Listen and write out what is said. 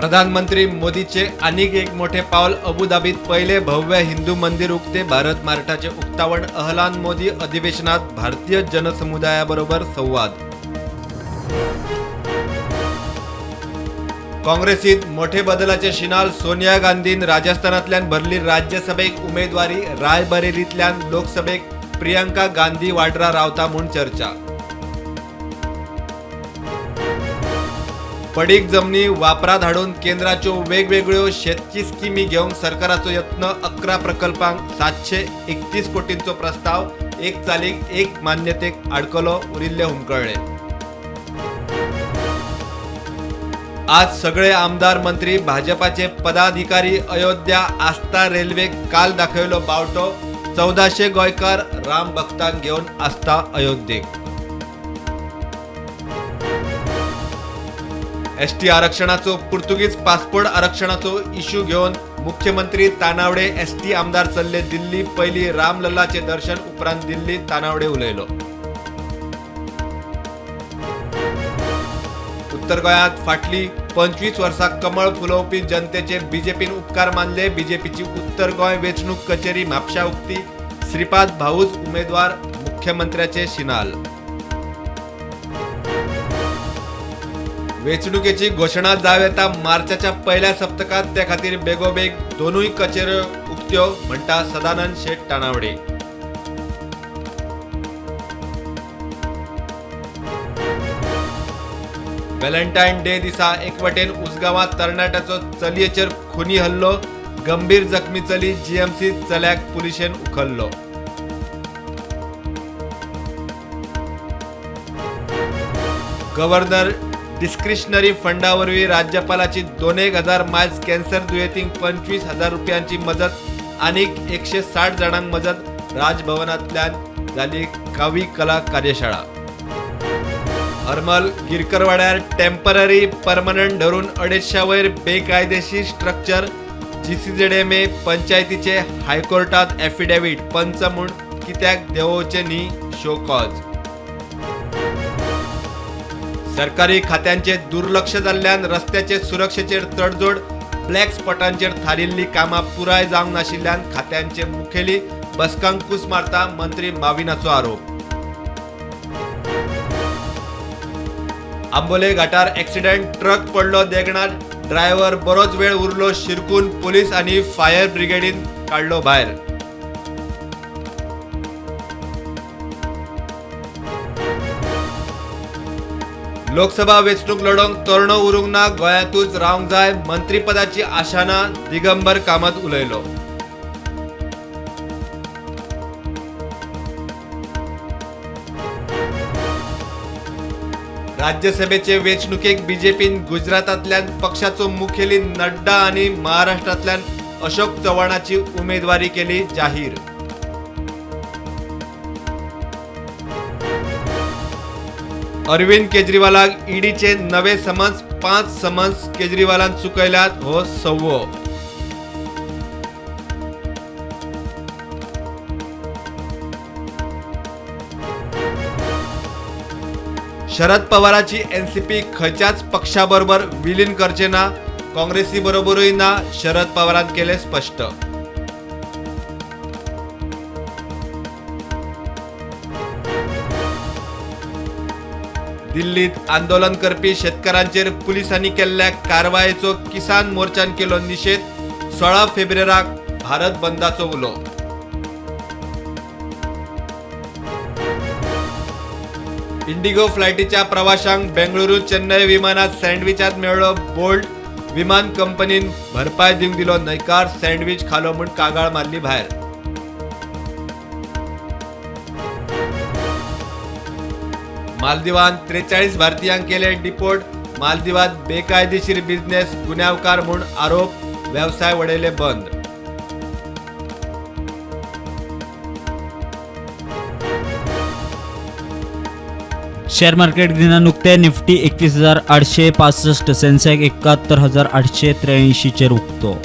प्रधानमंत्री मोदीचे आनीक एक मोठे पावल. अबुधाबीत पहिले भव्य हिंदू मंदिर उक्ते. भारत मार्टाचे उक्तावण. अहलान मोदी अधिवेशनात भारतीय जनसमुदायाबरोबर संवाद. काँग्रेसीत मोठे बदलाचे शिनाल. सोनिया गांधीन राजस्थानातल्यान भरली राज्यसभेक उमेदवारी. रायबरेलीतल्यान लोकसभेक प्रियंका गांधी वाड्रा रावता म्हूण चर्चा. पडीक जमनी वापरात हाडून केंद्राच्यो वेगवेगळ्यो शेतकी स्किमी घेवंक सरकाराचो यत्न. 11 प्रकल्पांक 731 कोटींचो प्रस्ताव. एक चालीक एक मान्यतेक आडकलो, उरिल्ले हुमकळ्ळे. आज सगळे आमदार, मंत्री, भाजपाचे पदाधिकारी अयोध्या. आस्था रेल्वेक काल दाखयलो बावटो. 1400 गोंयकार राम भक्तांक घेवन आस्था अयोध्येक. एसटी आरक्षणाचो, पुर्तुगीज पासपोर्ट आरक्षणाचो इश्यू घेवन मुख्यमंत्री तानावडे, एसटी आमदार चल्ले दिल्ली. पयली रामलल्लाचे दर्शन, उपरांत दिल्ली, तानावडे उलयलो. उत्तर गोंयांत फाटली 25 वर्सां कमळ फुलोवपी जनतेचे बीजेपीन उपकार मानले. बीजेपीची उत्तर गोंय वेंचणूक कचेरी म्हापशा उक्ती. श्रीपाद भाऊज उमेदवार, मुख्यमंत्र्याचे शिनाल. वेंचणुकेची घोशणा जावं येता मार्चाच्या पहिल्या सप्तकात. त्या खातीर बेगोबेग दोनूय कचेऱ्यो उक्त्यो, म्हणटा सदानंद शेट तानावडे. व्हॅलेंटायन डे दिसा एकवटेन उसगांवांत तरणाट्याचो चलयेचेर खुनी हल्लो. गंभीर जखमी चली जीएमसी, चल्याक पुलिशेन उखल्लो. गव्हर्नर डिस्क्रिशनरी फंडा वरवीं राज्यपालाची 2,000 मायल्स कॅन्सर दुयेंतींक 25,000 रुपयांची मजत. आनीक 160 जाणांक मजत. राजभवनांतल्यान जाली कावी कला कार्यशाळा. हरमल गिरकरवाड्यार टेम्पररी परमनंट धरून 250 वयर बेकायदेशीर स्ट्रक्चर. जीसीझेडएमए पंचायतीचे हायकोर्टात एफिडेव्हिट. पंच म्हूण कित्याक देंवोवचे न्ही, शो कॉज. सरकारी खात्यांचे दुर्लक्ष जाल्ल्यान रस्त्याचे सुरक्षेचेर तडजोड. ब्लॅक स्पॉटांचेर थारिल्ली कामां पुराय जावंक नाशिल्ल्यान खात्यांचे मुखेली बसकांक कूस मारता, मंत्री माविनाचो आरोप. आंबोले घाटार ॲक्सिडेंट. ट्रक पडलो देगणात, ड्रायव्हर बरोच वेळ उरलो शिरकून. पोलीस आणि फायर ब्रिगेडीन काडलो भायर. लोकसभा वेंचणूक लढोवंक तरणो उरूंक ना, गोंयांतूच रावंक जाय, मंत्रीपदाची आशा ना, दिगंबर कामत उलयलो. राज्यसभेचे वेंचणुकेक बीजेपीन गुजरातांतल्यान पक्षाचो मुखेली नड्डा आनी महाराष्ट्रांतल्यान अशोक चव्हाणाची उमेदवारी केली जाहीर. अरविंद केजरीवालाक ईडीचे नवे समन्स. 5 समन्स केजरीवालान चुकयल्यात, हो सव्वो. शरद पवाराची एनसीपी खंयच्याच पक्षाबरोबर विलीन करचे ना, काँग्रेसी बरोबरूय ना, शरद पवारान केले स्पश्ट. दिल्लीत आंदोलन करपी शेतकारांचेर पुलिसांनी केल्ल्या कारवायेचो किसान मोर्चान केलो निशेध. 16 फेब्रुवाराक भारत बंदाचो उलो. इंडिगो फ्लायटीच्या प्रवाशांक बेंगळुरू चेन्नय विमानात सँडविचात मेळ्ळो बोल्ट. विमान कंपनीन भरपाय दिवंक दिलो न्हयकार. सँडविच खालो म्हूण कागाळ मारली भायर. मालदिवान 43 भारतीयांक केले डिपोर्ट. मालदिवात बेकायदेशीर बिझनेस, गुन्यांवकार म्हूण आरोप. वेवसाय वडयले बंद. शेअर मार्केट दिना नुकते. निफ्टी 21,865, सेन्सेक्स 71,883 चेर उक्तो.